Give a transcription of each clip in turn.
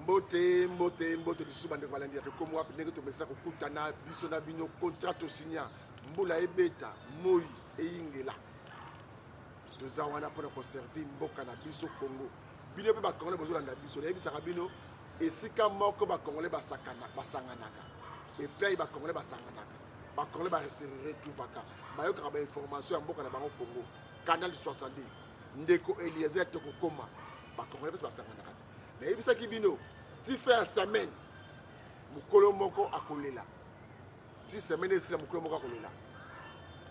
Mbote, mbote, mbote lisusu bandeko balandi ya Tokomi Wapi, ndenge tomesana kokutana biso na bino. Contrat tosinya, mbula ebeta, moi eyingela, toza wana mpona koservir mboka na biso Congo. Bino mpe bacongolais bozolanda biso, nayebisaka bino esika moko bacongolais basanganaka, epai bacongolais basanganaka, bacongolais baretrouvaka, bayokaka bainformation ya mboka na bango Congo. Canal 62, ndeko Eliezer, tokokoma bacongolais mpe basanganaka te. Nayebisaki bino ti fin ya semaine, mokolo moko akolela. Ti semaine esila, mokolo moko akolela.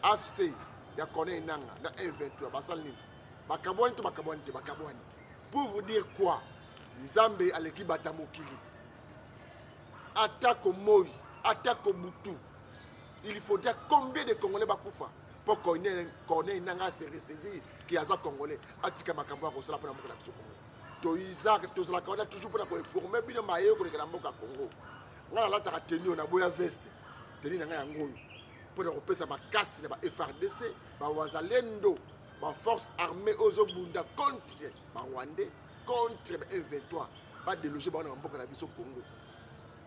AFC ya Corneille Nanga na 123 basali nini? Bakabwani to bakabwani te? Bakabwani. Pour vous dire quoi? Nzambe aleki bata mokili. Atako moi, atako butu, il faudra combien de Congolais bakufa mpo Corneille Nanga se ressaisir ki aza Congolais, atika makambo ya kosala mpona mboka na biso Congo? Toiza tozalaka wana toujours mpona koinformer bino maye koleka na mboka Congo. Ngai nalataka tenue oyo, naboya veste. Tenue na ngai yango oyo mpona kopesa makasi na ba FARDC, bawazalendo, baforce armée oyo ozobunda contre barwandais, contre ba M23, badéloger bango na bamboka na biso Congo.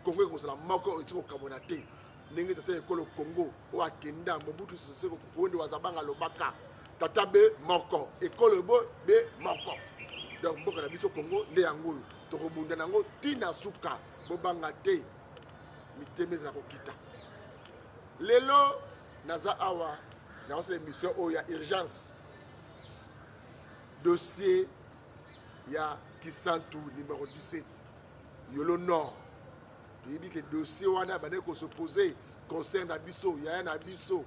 Congo ekozala moko, eti kokabwana te, ndenge tata ekolo Congo oyo akenda, Mobutu Sese Seko Kuku Wende Wazabanga, alobaka: tata be moko, ekolo bo be moko. Donc mboka na biso Congo nde yango oyo tokobunda nango ntina suka. Bobanga te, mitema ezala kokita. Lelo naza awa, nakosala émission oyo ya urgence, dossier ya Kisantu numéro 17, Yolo Nord. Toyebi ke dossier wana bandeki kos'opposer concert na biso, yaya na biso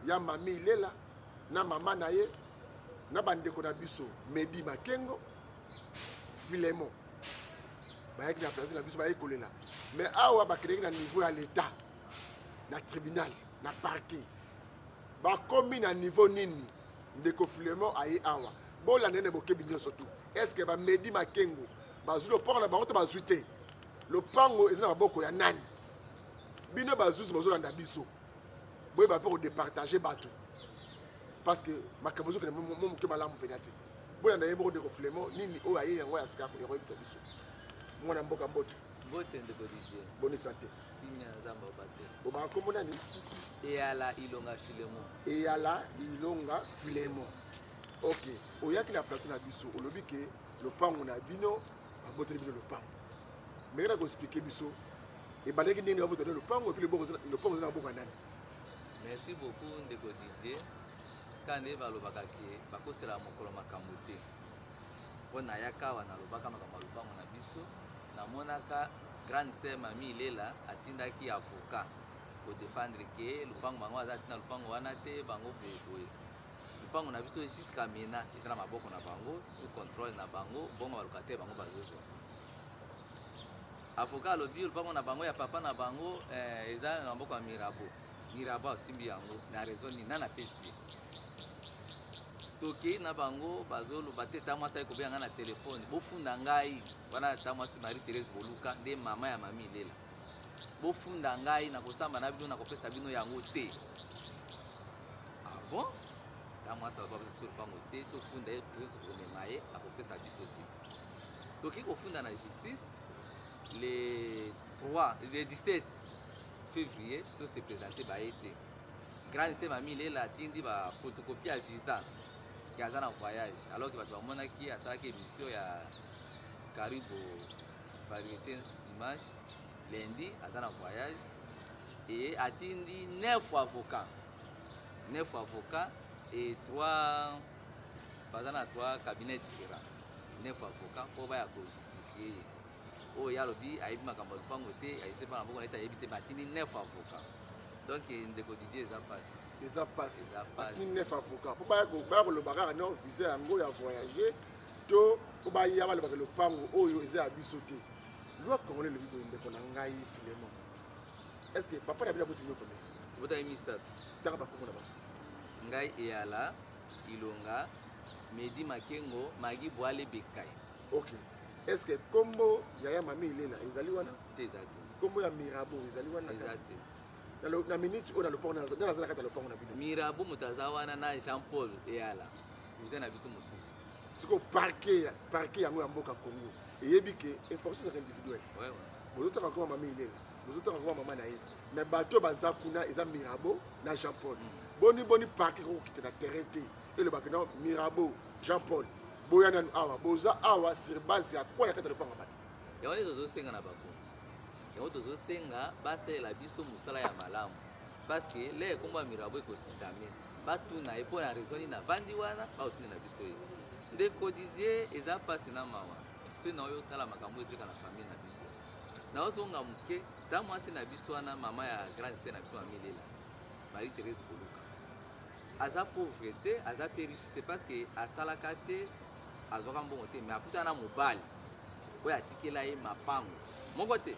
ya Mami Ilela na mama na ye na bandeko na biso Medi Makengo, Filemon, bayaki na plateau na biso, bayaki kolela. Mais awa bakendeki na niveau ya l'État, na tribunal, na parquet. Bakomi na niveau nini? Ndeko Filemon aye awa, bolanda nene bokebi nyonso tu. Est ce que bamedi Makengo bazwi lopango na bango to bazwi te? Lopango eza na maboko ya nani? Bino bazuzi bozolanda biso, boyeba mpe kodépartager bato, parce que makambo ezokende mo moke malamu mpenza te. Bolanda ye moko ndeko Filemon, nini oyo aye yango ya sika ya koyebisa biso. Mwana mboka, mbote. Mbote, ndeko Didier. Boni santé? Kimia, Nzambe obate. Obaka kombo nani? Eyala Ilonga Filemon. Eyala Ilonga Filemon, ok. Oyaki na plateau na biso, olobi ke lopango na bino, baboteli bino lopango. Ndenge na koexpliquer biso ebandaki ndenge baboteli lopango, et puis lopango eza na maboko ya nani? Merci beaucoup, ndeko Didier. Ka nde balobaka ke bakosela mokolo makambo te. Mpo nayaka awa, nalobaka makambo ya lopango na biso. Namonaka grande sœur Mami Ilela atindaki avocat kodéfendre ke lopango bango aza tina lopango wana te. Bango boyeboye, lopango na biso jusqu'à maintenant eza na maboko na bango, sous contrôle na bango. Bongo balocataire bango bazozwa. Avocat alobi lopango na bango ya papa na bango eza na maboko ya Mirabo. Mirabo asimbi yango na raison nini? Nani apesi ye? Tokei na bango, bazoloba te. Ta mwasi ayi kobenga ngai na telefone: "Bofunda ngai wana." Ta mwasi Marie Therese Boluka nde mama ya Mami Ilela. "Bofunda ngai, nakosamba na bino, nakopesa bino yango te." Ah bon, ta mwasi aloba biso lopango te, tofunda ye, nyonso tokomema ye, akopesa biso te. Tokoki kofunda na justice le 3, le 17 février, to se présenter, baye te. Grande sœur Mami Lela atindi baphotocopie ya visa ke aza na voyage, alors ke bato bamonaki asalaki émission ya Karibo Variété dimanche. Lundi aza na voyage et atindi 9 avocats, 9 avocats et 3, baza na 3 cabinets différents, 9 avocats mpo baya kojustifier ye. Oyo ye alobi ayebi makambo ya lopango te, ayese mpa na maboko na ye te, ayebi te, mais atindi 9 avocats. Donc ndeko Didier, eza mpasi. Eza mpasi. Eza pasi. Atindi 9 avocat mpo baya koloba kaka non, visa yango ya voyage to mpo baya balobaka lopango oyo eza ya biso te. Loi congolais elobi boye. Ndeko na ngai Filemon, est ce que papa na bino aboti bino combien? Tobotaki misato. Tanga bakombo na bango. Ngai Eyala Ilonga, Medi Makengo, Magi Bwale Bekai. Ok, est ce que kombo yaya Mami Ilela ezali wana? Te, eza te. Kombo ya Mirabo ezali wana? Eza te. Na minute oyo na lopango, nde naza na kati ya lopango na bino? Mirabo moto aza wana na Jean Paul Eyala, cousin na biso mosusu. Sikoyo parquet, parquet yango ya mboka Congo eyebi ke infraction ezalaka individuelle. Bozotanga koma mama Ilela, bozotanga koma mama na ye, mais bato oyo baza kuna eza Mirabeau na Jean Paul. Boni boni parquet kokokita na terrain te, elobaka no Mirabeau, Jean Paul, boya nanu awa, boza awa sur base ya kwa na kati ya lopango bato. Yango nde tozosenga na bakonzi, yango tozosenga basalela biso mosala ya malamu, parce que le kombo ya Mirabeau ekositame, batuna ye mpo na raison nini avandi wana, bakotinela biso ye. Ndeko Didier, eza mpasi na mawa soki na oyo otala makambo ezoleka na famille na biso. Naozonga moke, ta mwasi na biso wana, mama ya grande sœur na biso, Mami Lela, Marie Thérèse Boluka, aza pauvre te, aza pe riche te, parce que asalaka te, azwaka mbongo te, mais akutana na mobali oyo atikela ye mapango moko te,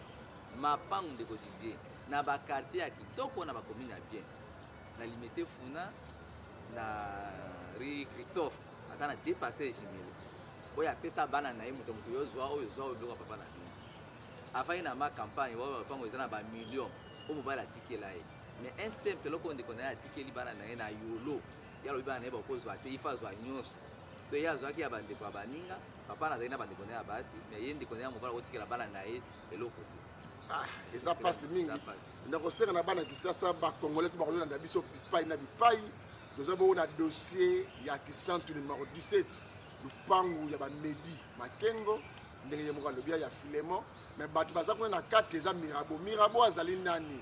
mapango ndeko Didier, na ba quartier ya kitoko, na ba commune ya bien, na Limete Funa, na rue Christophe, aza na deux parcelles jumelées oyo apesa bana na ye, moto moto, yo zwa oyo, zwa oyo, biloko ya papa na bino. Afandi na ma campagne oyo mapango eza na ba million oyo mobali atikela ye, mais un simple eloko oyo ndeko na ye atikeli bana na ye na Yolo, ye alobi bana na ye bakozwa te, ifa azwa nyonso. To ye azwaki ya bandeko ya baninga, papa nazali na bandeko na ye ya basi, mais ye ndeko na ye ya mobali akotikela bana na ye eloko te. Ah, eza mpasi mingi. Nakosenga na bana Kisasa, bacongolais to bakolanda biso bipai na bipai, toza bongo na dossier ya Kisantu numéro 17, lupangu ya bamedi Makengo, ndenge ye moko alobi, ya Filemon, mais bato baza kuna na kati eza Mirabeau. Mirabeau azali nani?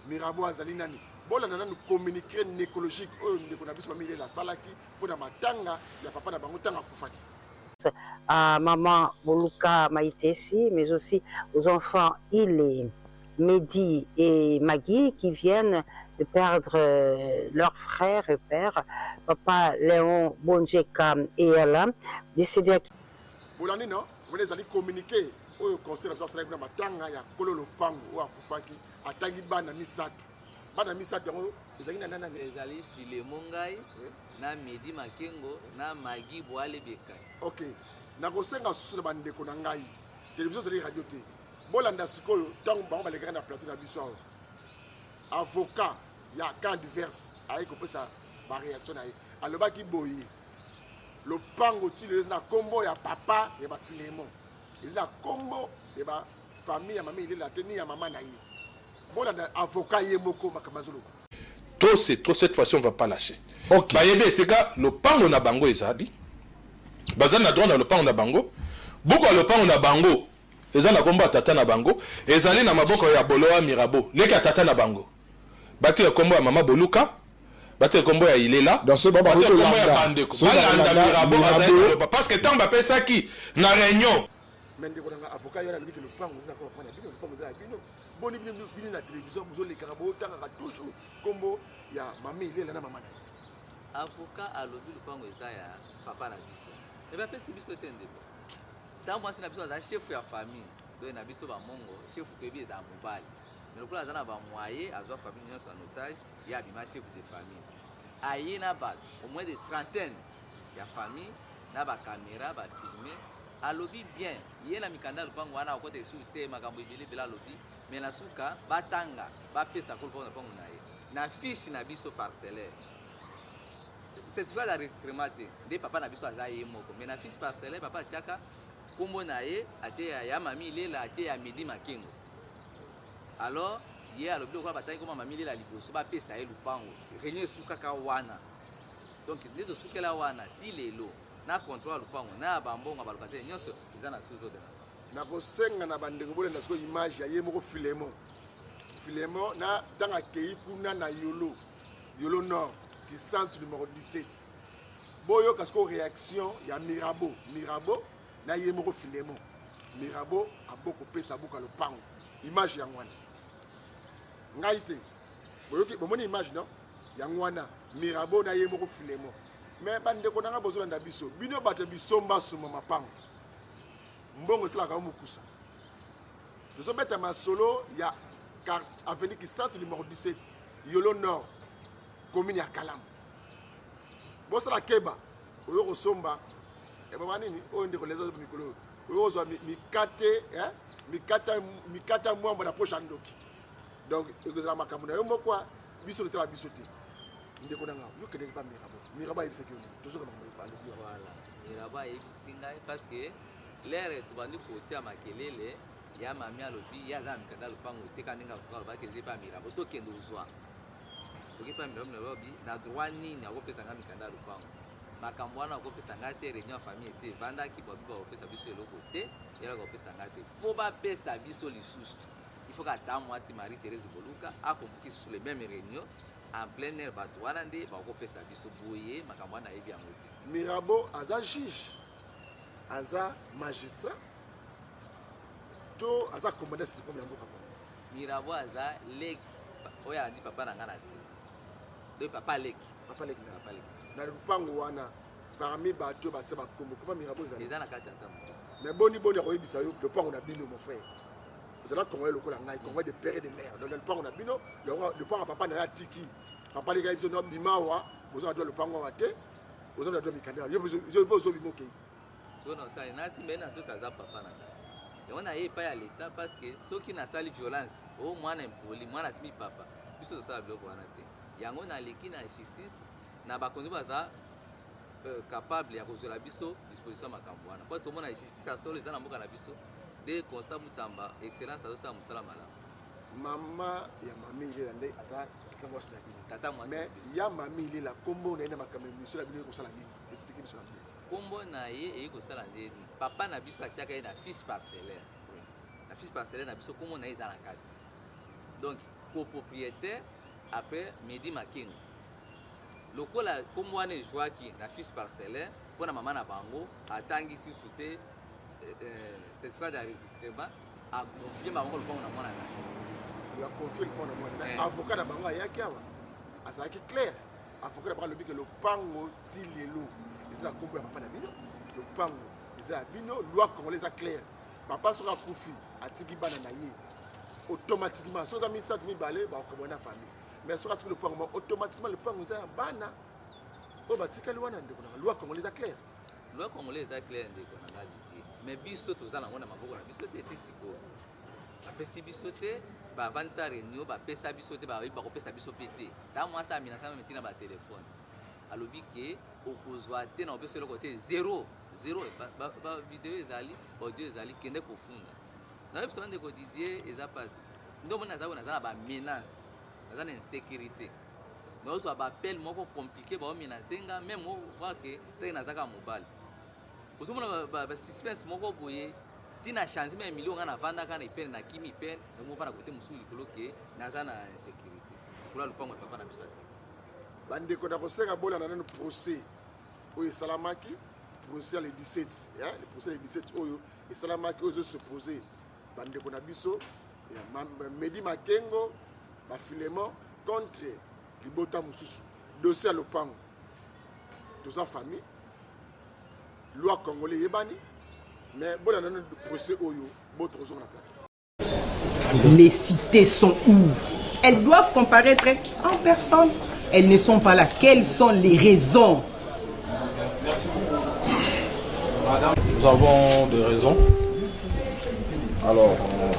Mirabeau azali nani? Bolanda nanu communiqué nécrologique oyo ndeko na biso Mamilela asalaki mpo na matanga ya papa na bango ntango akufaki. À maman Boluka Maïtessi, mais aussi aux enfants Ile, Mehdi et Magui qui viennent de perdre leur frère et père, papa Léon Bonjeka et Alain, décédé à Bolandi no wana ezali communiqué oyo conseil na biso asalaki na matanga ya kolo lopango oyo akufaki. Atangi bana misato. Bana misato yango ezalaki na nani? Ezali Filemo, ngai na Medi Makengo na Magi Bwale Bekai. Ok, nakosenga susu na bandeko na ngai, télévision ezali radio te, bolanda sikoyo ntango bango balekaki na plateau na biso awa, avocat ya camp diverse aye kopesa baréaction na ye. Alobaki boye: lopango ti lelo eza na nkombo ya papa ya bafilemon, eza na nkombo ya bafamille ya mama Ilela te, ni ya mama na ye. Bolanda avocat ye moko makambo azoloba. Trop, c'est trop. Cette fois-ci, on va pas lâcher. Bayebi esika lopango na bango ezali, baza na droit na lopango na bango. Buku ya lopango na bango eza na kombo ya tata na bango, ezali na maboko ya Boloa Mirabeau, leki ya tata na bango. Batika kombo ya mama Boluka, batika kombo ya Ilela, batika kombo ya bandeko, balanda Mirabeau azali koloba, parce que ntango bapesaki na réunion. Mais ndeko nanga avocat yo alobi ke lopango eza na papa na bino, lopango eza ya bino. Boni bino, bino na télévision bozolekaka, botangaka toujours kombo ya mama Ilela na mama na ye? Avocat alobi lopango eza ya papa na biso, me bapesi biso te. Ndeko, ntango mwasi na biso aza chef ya famille, donc na biso bamongo chef toyebi ezala mobali, mais lokola aza na bamoye, azwa famille nyonso en otage, ye abima chef de famille, aye na bato au moins de trentaine ya famille na bacaméra, bafilme. Alobi bien, ye na mikanda ya lopango wana akota esusu te, makambo ebele ebele alobi, mais na suka batanga bapesa ko lopango na lopango na ye na fiche na biso parcellaire, certificat d'enregistrement te nde papa na biso aza ye moko, mais na fiche parcellaire papa atiaka nkombo na ye, atie ya mami Ilela, atie ya Medi Makengo. Alors ye alobi lokola batangi koma mami Ilela liboso, bapesa ye lupango. Réunion esukaka wana. Donc nde tosukela wana ti lelo na contrôle ya lupango na ya bambongo ya balocataire nyonso eza na sous ordre na Nakosenga na bandeko, bolenda sikoyo image ya ye moko Filemon. Filemon na ntango akei kuna na Yolo, Yolo Nord, Kisantu numéro 17. Boyoka sikoyo réaction ya Mirabeau, Mirabeau na ye moko Filemon. Mirabeau abokopesa buka lopango, image yango wana, ngai te. Boyoki, bomoni image non? Yango wana Mirabeau na ye moko Filemon. Mais bandeko na ngai bozolanda biso, bino bato ya bisomba soma mapango, mbongo esalaka yo mokusa. Tozobeta masolo ya avenue Kisantu numéro 17, Yolo Nord, commune ya Kalamu. Bosala keba, oyo kosomba ebaba nini oyo ndeko leza mikolo oyo, oyo kozwa mikate, mikate mwambo na poche ya ndoki. Donc ekozala makambo na yo moko, biso totala biso te. Ndeko na nga, yo kendeki pa Mirabo. Mirabo ayebisaki yo nini? Tozoka makambo alobi wana. Voilà, Mirabo ayebisi ngai parce que l'heure tobandi kotia makelele ya mami, alobi ye aza na mikanda ya lopango te, kaka ndenge avocat alobaki eza epa Mirabo, tokende ozwa. Toki epa Mirabo, Mirabo alobi na droit nini akopesa ngai mikanda ya lopango? Makambo wana akopesa ngai te, réunion ya famille esi evandaki, babi bakopesa biso eloko te, eloko akopesa ngai te. Mpo bapesa biso lisusu, il faut kata mwasi Marie Thérèse Boluka akonvoke lisusu le même réunion en plein air, bato wana nde bakopesa biso boye. Makambo wana ayebi yango te. Mirabo aza juge, aza magistrat to aza commandant suprême ya mboka Congo? Mirabo aza leki oyo alandi papa na ngai na nsima, donc papa leki. Papa leki na Papa leki. Na lupango wana, parmi bato oyo batia bakombo, koma Mirabo ezali? Eza na kati ya ntango. Mais boni boni akoyebisa yo lopango na bino? Mon frère, ozala Congolais lokola ngai, Congolais de père et de mère. Donc na lopango na bino, lopango ya papa na ye atiki, papa leki ayebi biso bima awa, boza na droit lopango awa te, oza na droit mikanda yo mpe ozobima, okei. Soki nasali nasimba ye na nzoto, aza papa na ngai, yango naye epai ya leta, parce que soki nasali violence o mwana impoli, mwana asimbi papa, biso tosala biloko wana te. Yango naleki na justice na bakonzi baza capable ya kozwela biso disposition ya makambo wana, mpo tomona justice ya solo eza na mboka na biso. Nde Constant Mutamba, excellence, azosala mosala malamu. Mama ya mami Ilela nde aza tata mwasi na bino? Tata mwasi. Mais ya mami Ilela, kombo na ye na makambo ya mission na bino ekosala nini? Explique biso na bino. Kombo na ye eyi kosala nde nini? Papa na biso atiaka ye na fiche parcellaire. Na fiche parcellaire na biso, kombo na ye eza na kati, donc copropriétaire après Medi Makengo. Lokola kombo wana ezwaki na fiche parcellaire mpo na mama na bango atangi susu te certificat d'enregistrement, aconfie bango lopango na mwana na ye. Ya confie lopango na mwana. Mais avocat na bango ayaki awa, azalaki clair. Avocat na bango alobi ke lopango ti lelo eza na nkombo ya papa na bino, lopango eza ya bino. Loi congolais eza claire: papa soki akufi, atiki bana na ye, automatiquement, soki eza misato, mibale, bakokabwana na famille. Mais soki atiki lopango moko, automatiquement lopango eza ya bana oyo batikali wana. Ndeko nanga, loi congolais eza claire. Loi congolais eza claire, ndeko na nga Didier, mais biso toza nango na maboko na biso te. Ti sikoyo bapesi biso te, bavandisa réunion, bapesa biso te, bayebi bakopesa biso mpe te. Ta mwasi aminasa meme ntina batelefone, alobi ke okozwa te, na kopesa eloko te, zéro zéro. Bavideo ezali, baaudio ezali, kende kofunda. Nayebisa ndeko Didier, eza mpasi. Nde omoni naza naza na bamenace, naza na insécurité, nazozwa baappel moko compliqué, baomenace nga même voir ke teke naza kaka mobali. Ozomona basuspense moko boye, ntina changement ya milio. Nga navandaka na ipene, nakimi ipene, nakomofanda kote mosusu likolo ke naza na insécurité likolo ya lopango ya papa na biso atiki. Bandeko, na kosenga bolanda nano procès oyo esalamaki, procès ya le 17, le procès le 17 oyo esalamaki, oyo ezosupose bandeko na biso ya Medi Makengo, Bafilemon contre libota mosusu, dossier ya lopango. Toza famille, loi congolais eyebani, mais bolanda nano procès oyo bo tokozonga na plateau. Les cités sont où? Elles doivent comparaître en personne. Elles ne sont pas là. Quelles sont les raisons? Merci beaucoup. Madame, nous avons des raisons. Alors,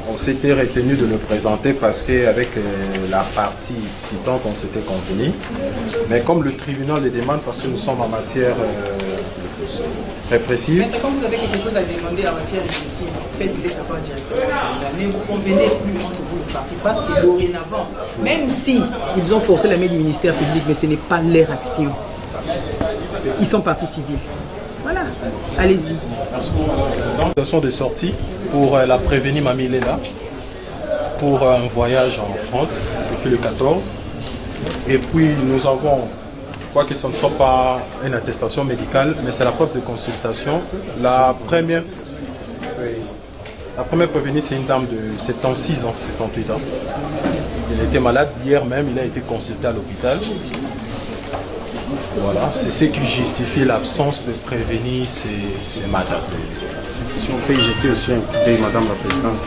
on s'était retenu de le présenter parce qu'avec la partie citante, on s'était convenu. Mais comme le tribunal le demande, parce que nous sommes en matière répressive. Maître, quand vous avez quelque chose à demander en matière répressive, faites-le savoir directement. Ne vous convenez plus entre vous le parti parce que dorénavant, même si ils ont forcé la main du ministère public, mais ce n'est pas leur action. Ils sont partie civile. Voilà, allez-y. Merci beaucoup, Madame la Présidente. Sont de sortie pour la prévenue Mami Lela pour un voyage en France depuis le 14. Et puis nous avons, quoique ce ne soit pas une attestation médicale, mais c'est la preuve de consultation. La première, oui, la première prévenue, c'est une dame de 76 ans, 78 ans. Il était malade hier même, il a été consulté à l'hôpital. Voilà, c'est ce qui justifie l'absence de prévenus ce matin. Si on peut y jeter aussi un coup d'œil, Madame la Présidente.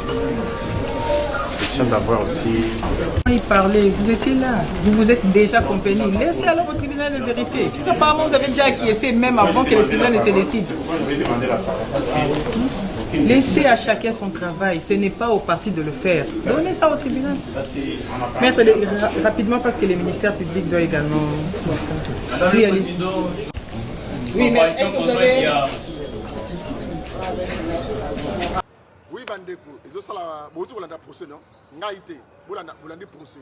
Question d'avoir aussi. Il parlait, vous étiez là, vous vous êtes déjà convenu. Laissez alors au tribunal de vérifier. Puisqu'apparemment vous avez déjà acquiescé même avant que le tribunal ne se décide. Je vais demander la parole parce que Aucune Laissez à chacun son travail. Ce n'est pas au parti de le faire. Donnez ça au tribunal. Ça, c'est en apparence. Maître, rapidement, parce que le ministère public doit également voir ça. Madame Oui, le allez. Président, Oui, mais est-ce que vous avez. Oui, bandeko, ezosala bouti kolanda procès, non? Ngai te, bolanda, bolandi procès.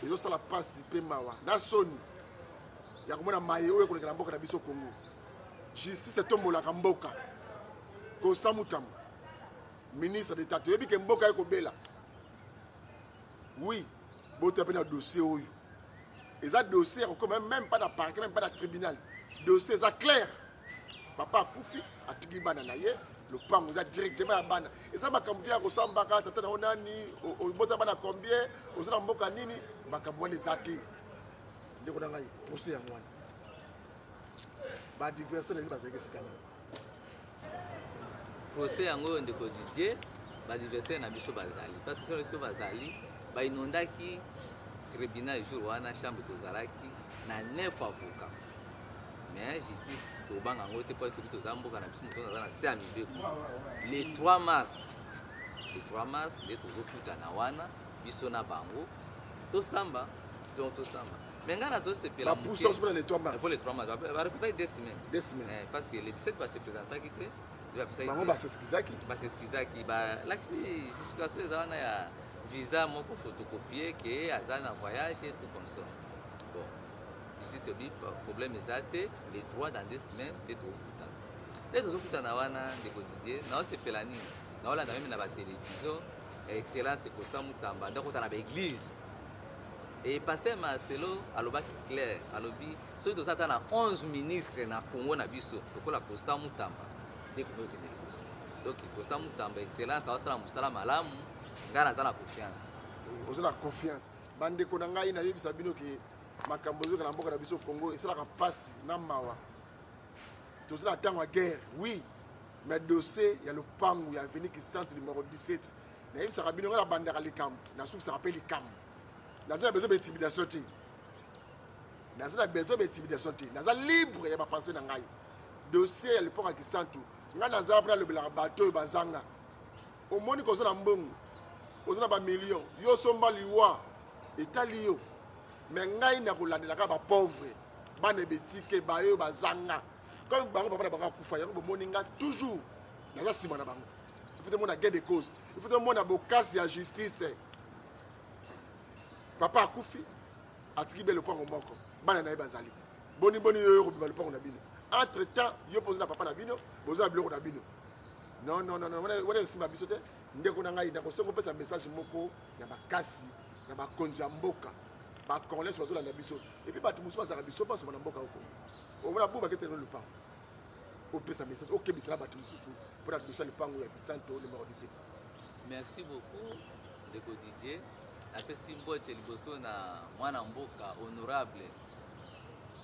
Ezosala pasi mpe mawa na soni ya komona maye oyo ekoleka na mboka na biso Congo. Justice etombolaka mboka. Constant Mutamba, ministre d'État, toyebi ke mboka ekobela. Oui, bota mpe na dossier oyo. Eza dossier ya kokoma même pas na parquet, même pas na tribunal. Dossier eza clair. Papa akufi, atiki bana na ye, lopango eza directement ya bana. Eza makambo te ya kosambaka tata na yo nani, obota bana combien, oza na mboka nini, makambo wana eza te. Ndeko na ngai, procès yango wana. Baadversaire na bino bazalaki esika nini? Procès yango oyo, ndeko Didier, baadversaire na biso bazali, parce que soki biso bazali, bainondaki tribunal jour wana, chambre tozalaki na 9 avocats. Mais justice, tobanga yango te, mpo soki toza mboka na biso, moto aza na se ya mibeko. Le 3 mars, le 3 mars nde tozokutana wana, biso na bango, tosamba. Donc tosamba, mais ngai nazosepela. Bapusa mpona le 3 mars. Po le 3 mars bareportaki 2 semaines. 2 semaines. Parce que le 17 base présentaki te, nde bapesaki Bango te. Baseskizaki. Baseskizaki, balakisi justification eza wana ya visa moko photocopie ke aza na voyage et tout consort. Bon, justice elobi problème eza te, le 3, dans 2 semaines nde tokokutana. Nde tozokutana wana, ndeko Didier, naosepela nini, naolanda même na batélévision, excellence Constant Mutamba nde akota na baéglise. E pasteur Marcelo alobaki clair, alobi soki toza ata na 11 ministre na Congo na biso lokola Constant Mutamba, nde Congo ekende liboso. Donc Constant Mutamba, excellence, aosala mosala malamu, ngai naza na confiance. Oza na confiance. Bandeko na ngai, nayebisa bino ke makambo ezoka na mboka na biso Congo esalaka mpasi na mawa. Toza na ntango ya guerre, oui, mais dossier ya lopango ya avenue Kisantu numéro 17, nayebisaka bino, ngai nabandaka likambo, nasukisaka mpe likambo. Naza na besoin baintimidation te, naza na besoin baintimidation te, naza libre ya bapensées na ngai. Dossier ya lopango ya Kisantu, ngai naza mpona alobelaka bato oyo bazanga. Omoni, koza na mbongo, oza na bamillion, yo osomba liwa, etali yo. Me ngai nakolandelaka bapauvre, bana ebetike, bayo bazanga comme bango, papa na bango akufa. Yango bomoni nga toujours naza nsima na bango. Il faut tomona gain de cause, il faut tomona bokasi ya justice. Papa akufi, atiki be lopango moko, bana na ye bazali boni boni. Yo yo kobima lopango na bino, entre temps yo mpo oza na papa na bino, boza na biloko na bino. Non, non, non, non, wana esimba biso te. Ndeko na ngai, nakosenga opesa message moko ya makasi na bakonzi ya mboka, bacongolais bazolanda biso, et puis bato mosusu bazalaka biso basoma na mboka oko omona bo baketela lopango. Opesa message, okebisa na bato mosusu mpona dossier lopango ya Kisanto numéro 17. Merci beaucoup, ndeko Didier. Napesi mbote liboso na mwana mboka honorable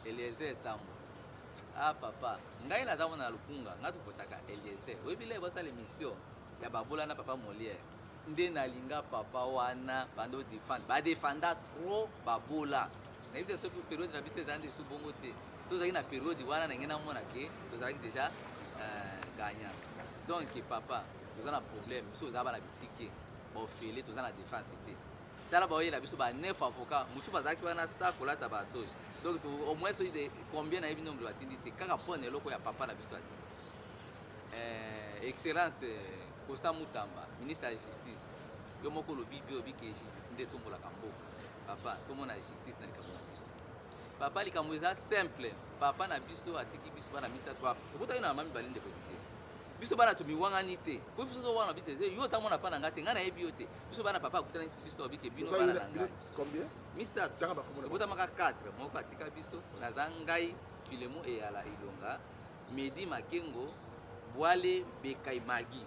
Eliezer Tambo. Ah papa, ngai naza mwana Lukunga, ngai tokotaka Eliezer. Oyebi, le basala émission ya babola na papa Molière, nde nalinga papa wana bando défendre, badefanda trop babola. Nayebi te soki période na biso ezala nde esu bongo te. Tozalaki na période wana, ndenge namona ke tozalaki déjà gagnant. Donc papa, toza na problème, biso oza bana bitike, baofele, toza na défense te. Tala, baoyela biso ba neuf avocat, mosusu bazalaki wana sa kolata batoge. Donc au moins soki de combien, nayebi nombre batindi te, kaka mpona eloko ya papa na biso ati. Excellence Constant Mutamba, ministre ya justice, yo moko olobi bi obi ke justice nde etombolaka mboka. Papa, tomona justice na likambo na biso. Papa, likambo eza simple. Papa na biso atiki biso bana misato, tokutaki na mama mibale. Ndeko te, biso bana tomiwangani te, po biso ozowana bi te, yo oza mwana pa na ngai te, ngai nayebi yo te. Biso bana, papa akutani biso, abike bino bana na ngai. Combien? Misato. Tobotamaka 4, moko atika biso. Naza ngai Filemo Eyala Ilonga, Medi Makengo, Bwale Bekai Magi.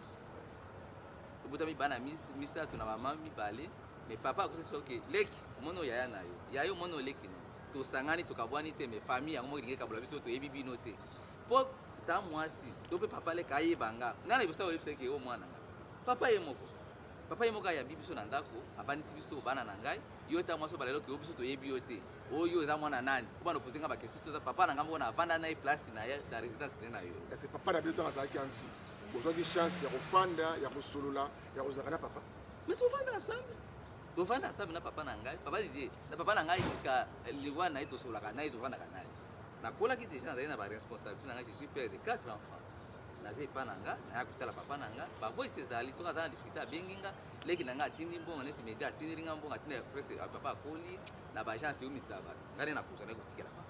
Tobotami bana misato na mama mibale. Mais papa akosi soki leki omoni oyo yaya na yo, yaya omoni oleki no, tosangani, tokabwani te. Mais famille yango moko elingi ekabola biso, toyebi bino te, mpo ta mwasi to mpe papa leka ayeba nga. Ngai na biso oyebisa eke o mwana nga, papa ye moko, papa ye moko ayambi biso na ndako, avandisi biso bana na ngai. Yo ta mwasi obalelo ke biso toyebi yo te, oyo oza mwana nani? Obana opose nga baquestion. Soza papa na ngai moko, na avanda na ye place na ye na résidence nde na yo. Est-ce papa na bino ntango azalaki en vie? Bozwaki chance ya kofanda, ya kosolola, ya kozalaka na papa? Mais tovanda ensemble, tovanda ensemble na papa na ngai, papa Didier, na papa na ngai jusqu'à liwa na ye, tosololaka na ye, tovandaka na ye. Nakolaki déjà, nazali na baresponsabilité na ngai, je suis père de quatre enfants. Naza epa na nga, naya kotala papa na nga, bavoice ezali, soki aza na difficulté abengi nga, leki na nga atindi mbongo, neti Medi atindeli nga mbongo, atinda presque papa akoli na baagence eumisa bato, ngai nde nakozwa naye kotikela papa.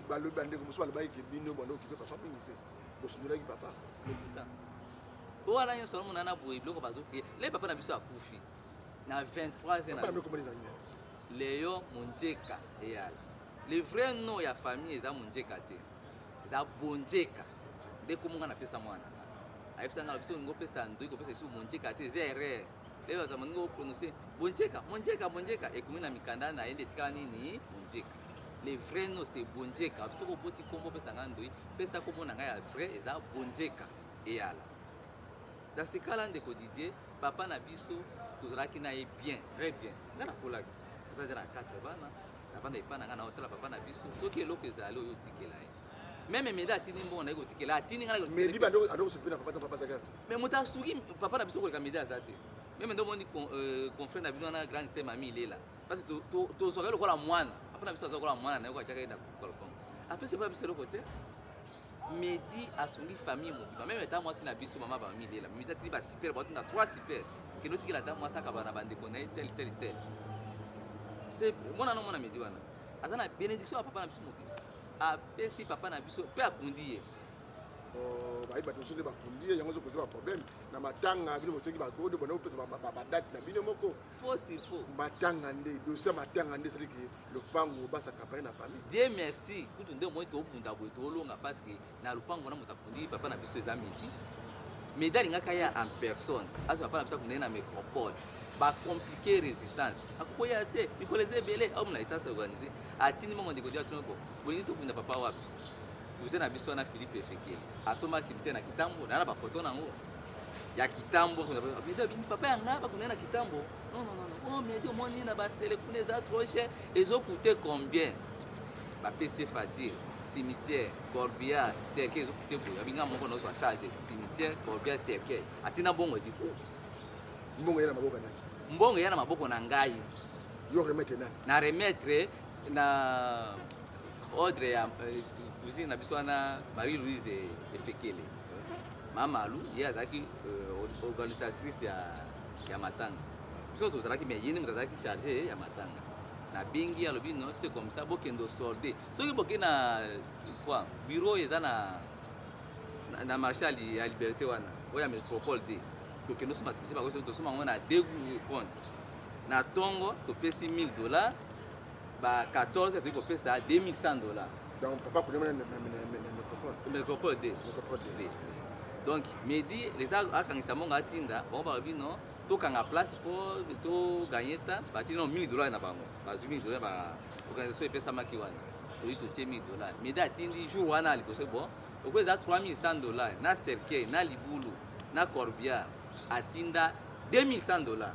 Balobi bandeko mosusu balobaki ke bino banda okipe papa mingi te, bosundolaki papa. Lokuta oyo wana nyonso omona na boye, biloko bazoke le papa na biso akufi na 23. Leo Monjeka eyala, le vrai nom ya famille eza Monjeka te, eza Bonjeka. Nde komonga napesa mwana nga, ayebisa nga biso olingi opesa ndoi kopesa lisusu Monjeka te, eza erreur. Lelo aza moninga oprononce Bonjeka, Monjeka, Bonjeka, ekomi na mikanda na ye nde etikala nini, Monjeka. Le vrai nom, c'est Bonjeka. Soki oboti kombo opesa nga ndoi, pesa kombo na ngai ya vrai, eza Bonjeka eyala. Dans ce cas là, ndeko Didier, papa na biso tozalaki na ye bien, très bien. Nga nakolaki, naza na 4 bana, navanda epa na ngai, na otala papa na biso. Soki eloko ezali oyo otikela ye, même Medi atindi mbongo na ye kotikela, atindi ngai. Medi andokosopela na papa, papa azalaki? Mais moto asuki papa na biso koleka Medi aza te. Même nde omoni confrère na bino wana, grande sœur Mami Ilela, parce que tozwaka ye lokola mwana. Papa na biso aza lokola mwana na ye, koatiaka ye na lopango, apesi papa biso eloko te. Medi asungi famille mobimba, même ata mwasi na biso, mama bamami Ilela. Medi atindi basuper, batinda 3 super, kende otikela ata mwasi akaba na bandeko na ye tel tel tel. Mwana na mwana Medi wana aza na bénédiction ya papa na biso mobimba. Apesi papa na biso mpe akundi ye. Bayebi bato mosusu nde bakundi ye, yango ezokoza baproblème na matanga. Bino botiaki bakode, bona kopesa badate na bino moko. Faux sur faux. Matanga nde dossier ya matanga nde esaliki lopango basaka na famille. Dieu merci kutu nde omoni tobunda boye, tolonga, parce que na lopango wana moto akundi papa na biso eza Medi. Medi alingaka ya en personne azwa papa na biso akunda ye na métropole, bacompliqué résistance, akokoya te, mikolo eza ebele, aomona état s'organiser, atindi mongo. Ndeko dia tuna bo bolingi tokunda papa wapi? Cousin na biso wana Philippe Efekele asomba cimetière na Kitambo, na bafoto nango ya Kitambo. Medi abini papa ya nga bakunda ye na Kitambo. Non, non, non, oh Medi, omoni na basele kuna eza trop cher, ezocoûter combien? Bapesi facture, cimetière, corbillard, cercueil, ezocoûter boye. Abinga moko nozwa charge cimetière, corbillard, cercueil, atina mbongo edi. Mbongo ya na maboko nani? Mbongo eya na maboko na ngai. Yo remettre nani? Na remettre na ordre ya cousine na biso wana, Marie Louise Efekele, mama Alu. Ye azalaki organisatrice ya matanga. Biso tozalaki, mais ye nde moto azalaki charge ya matanga. Nabengi, alobi non, c'est comme ça, bokende osolde. Soki bokei na quoi, bureau eza na marché ya Liberté wana, oyo ya métropole d, tokende osomba cimetière, bakosi tosomba yango na deux compte. Na ntongo topesi 1000 $, ba 14 toki kopesa 2100 $. Donc papa kuna na métropole? Métropole d. Métropole d. Donc Medi leta akangisa mbongo, atinda bango, balobi non, tokanga place mpo toganye ta. Batindi no 1000 $ na bango, bazwi 1000 $, ba organisation epesamaki wana, toyi totie 1000 $. Medi atindi jour wana liboso, bon, oko eza 3100 $ na cercueil, na libulu, na corbillard, atinda 2100 $,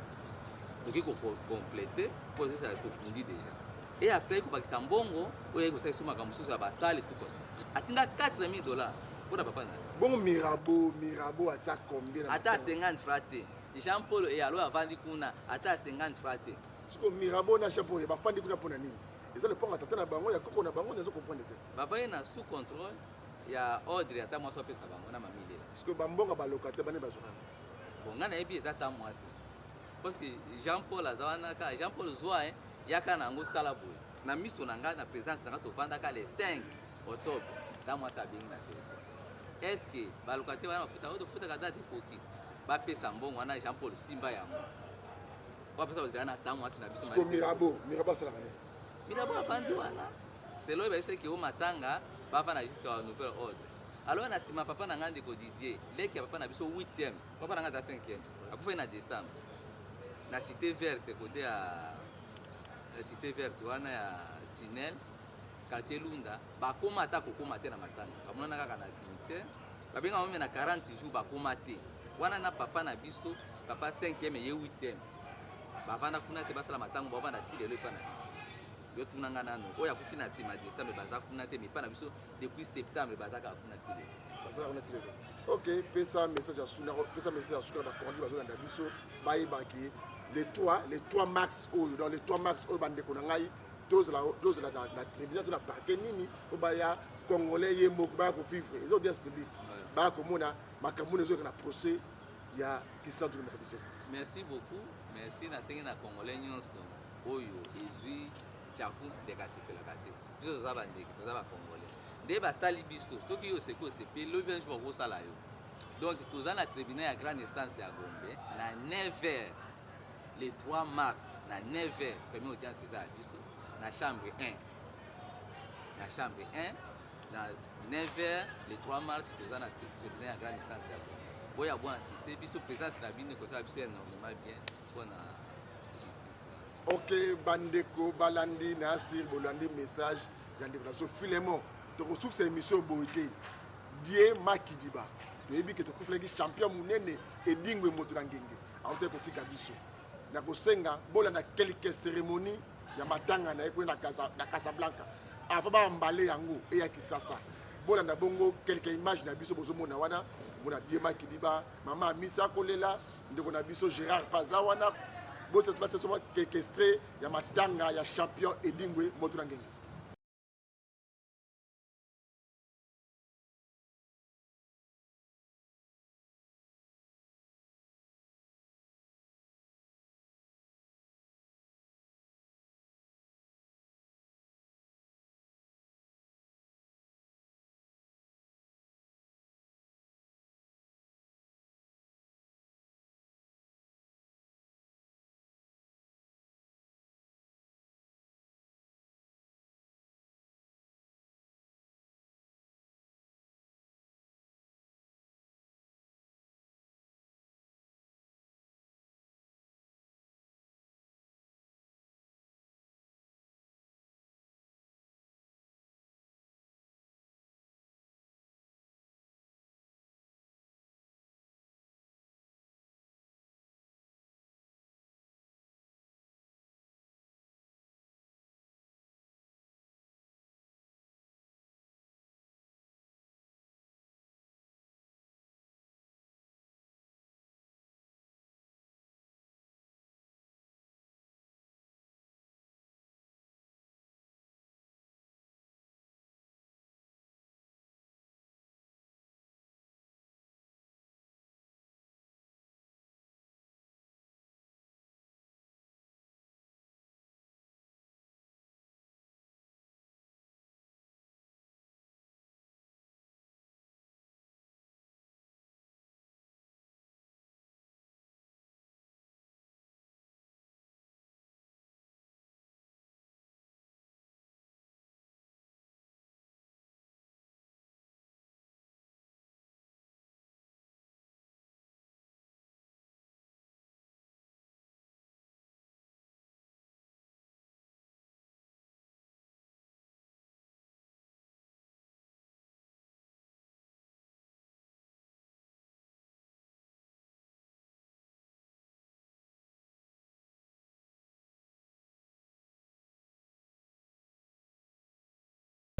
tokoki kocompléter mpo ezosala tofundi déjà. Et après kobakisa mbongo oyo ayaki kosala biso makambo mosusu ya basale tout comme atinda 4000 $ mpona papa na ye. Bongo Mirabo, Mirabo atia combien na Ata matanga? 50 francs te. Jean Paul Eyalo avandi kuna, ata 50 francs te. Siko Mirabo na Jean Paul bafandi kuna mpona nini? Eza lopango ya tata na bango, ya koko na bango? Nazo comprendre te. Bavandi na sous contrôle ya ordre ata mwasi apesa bango na mamilela. Parce que bambongo balocataire bane bazwaka? Bon, ngai nayebi eza ta mwasi, parce que Jean Paul aza wana kaka. Jean Paul zwa yaka na yango, sala boye na miso na ngai, na présence na ngai. Tovandaka le 5 octobre, ta mwasi abengi na telefone: est ce que balocataire wana bafuta oyo tofutaka date ekoki? Bapesa mbongo wana, Jean Paul simba yango, bapesa bazala na ta mwasi na biso. Siko Mirabo, Mirabo asalaka nini? Mirabo afandi wana selo oyo bayebisaki o matanga, bavanda jusqu'à nouvel ordre. Alors na nsima papa na ngai, ndeko Didier, leki ya papa na biso 8e, papa na ngai aza 5e, akufaki na décembre na Cité Verte, côté ya Cité Verte wana ya Sinel, quartier Lunda. Bakóma ata kokóma te na matanga, bamonana kaka na cimetière. Babenga bango na 40 jours, bakóma te wana na papa na biso. Papa 5e, ye 8e, bavanda kuna te, basala matango, bavanda ti lelo epa na biso. Yo tuna nga nano, oyo akufi na nsima décembre, baza kuna te, mais epa na biso depuis septembre baza kaka kuna ti lelo. Bazalaka kuna ti lelo. Ok, pesa message ya suna, pesa message ya suka na bakonzi bazolanda biso bayeba ke le 3, le 3 mars oyo, dans le 3 mars oyo bandeko na ngai tozala tozala na, na tribunal to na parquet nini mpo baya congolais ye moko baya kovivre eza audience publique baya komona makambo nini ezoyoka na procès ya Christian Dulu Mokobiseti. Merci beaucoup, merci nasengi na congolais nyonso oyo ezwi chaku ndeke asepelaka te. Biso toza bandeke, toza ba congolais. Nde basali biso, soki yo oseki osepeli, lobi un jour bakosala yo. Donc toza na tribunal ya grande instance ya Gombe na 9h le 3 mars na 9h première audience eza ya biso na chambre 1 na chambre 1 na 9h le 3 mars toza na tribunal ya grande instance ya Gombe. Boya bo assister biso, présence na bino ekosala biso énormément bien mpona justice. Ok, bandeko balandi na asir bolandi message ya ndeko na biso Philemon. Tokosukisa émission boye te. Die Makidiba toyebi ke tokufelaki champion monene Edingwe moto na ngenge autaki kotika biso. Na kosenga bolanda quelques cérémonie ya matanga na ye kuna na Casablanca avant ba ambale yango eya Kisasa. Bolanda bongo quelques images na biso bozomona wana, mona Die Makidiba, mama Amisa akolela, ndeko na biso Gérard Paza wana. Bosesa batia quelques extraits ya matanga ya champion Edingwe moto na ngenge.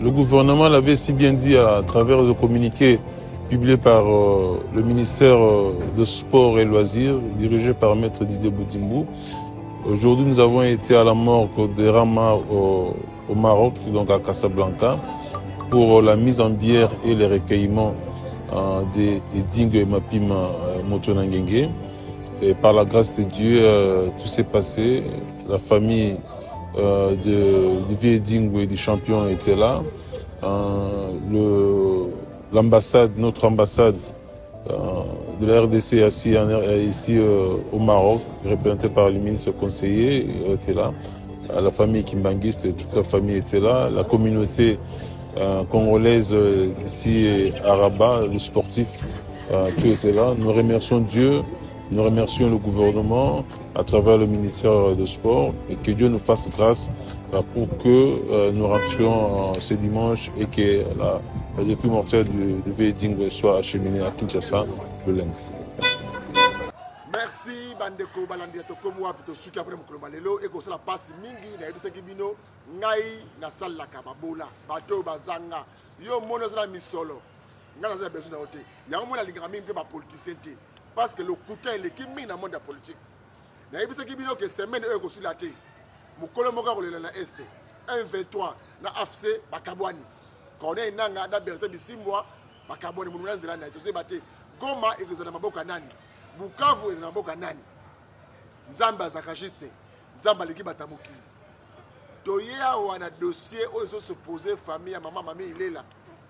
Le gouvernement l'avait si bien dit à travers le communiqué publié par euh, le ministère euh, de Sport et Loisirs, dirigé par Maître Didier Boudimbu. Aujourd'hui, nous avons été à la morgue de Rama au, au Maroc, donc à Casablanca, pour la mise en bière et le recueillement euh, des Edingue et Mapima euh, Motonangenge. Et par la grâce de Dieu, euh, tout s'est passé. La famille euh, de, du vieux Edingue et du champion était là. Euh, l'ambassade, notre ambassade euh, de la RDC ici, ici euh, au Maroc, représentée par le ministre conseiller, était là. La famille Kimbanguiste, toute la famille était là. La communauté euh, congolaise d'ici à Rabat, le sportif, tout était là. Nous remercions Dieu, nous remercions le gouvernement à travers le ministère de Sport et que Dieu nous fasse grâce pour que nous rentrions ce dimanche et que la, la dépouille mortelle du, du vieux Dingwe soit acheminée à Kinshasa le lundi. Merci. Merci bandeko balandi ya tokomi wapi tosuki apres mokolo ma lelo ekosala mpasi mingi nayebisaki bino ngai nasalelaka babola bato oyo bazanga yo omoni oza na misolo. Ngai naza na besoin na yo te. Yango mona alingaka mingi mpe bapoliticien te, parce que lokuta eleki mingi na monde ya politique. Nayebisaki bino ke semaine oyo ekosila te, mokolo moko akolela na este 123 na AFC bakabwani. Corneille Nanga na Bertin Bisimbwa bakabwani, moto na nzela na ye. Tozoyeba te Goma ekozala na maboko ya nani, Bukavu ezala na maboko ya nani. Nzambe azalaka juste, Nzambe aleki bato ya mokili. Toye awa na dossier oyo ezosopose famille ya mama Mami Ilela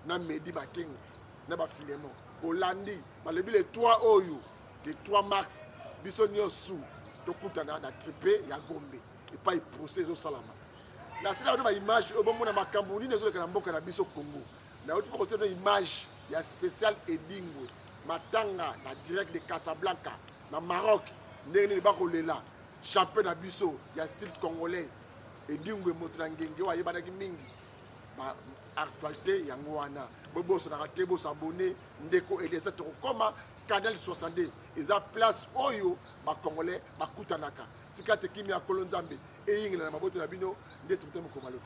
na Medi Makengo na bafilemon. Bolandi balobi le 3 oyo, le 3 mars, biso nyonso tokutana na tripe ya Gombe epai procès ezosalama. Natika bino baimage oyo bomona makambo nini ezoleka na mboka na biso Congo. Nauti mpo kotia bino image ya spécial Edingwe matanga na direct de Casablanca na Maroc, ndenge nini bakolela champion na biso ya style congolais Edingwe, moto na ngenge oyo ayebanaki mingi. Ba actualité yango wana, bobosanaka te bosabone. Ndeko Eliezer, tokokoma canal 62, eza place oyo bacongolais bakutanaka. Tika te kimia ya Nkolo Nzambe eyingela na mabota na bino. Nde tokutani mokolo malobi.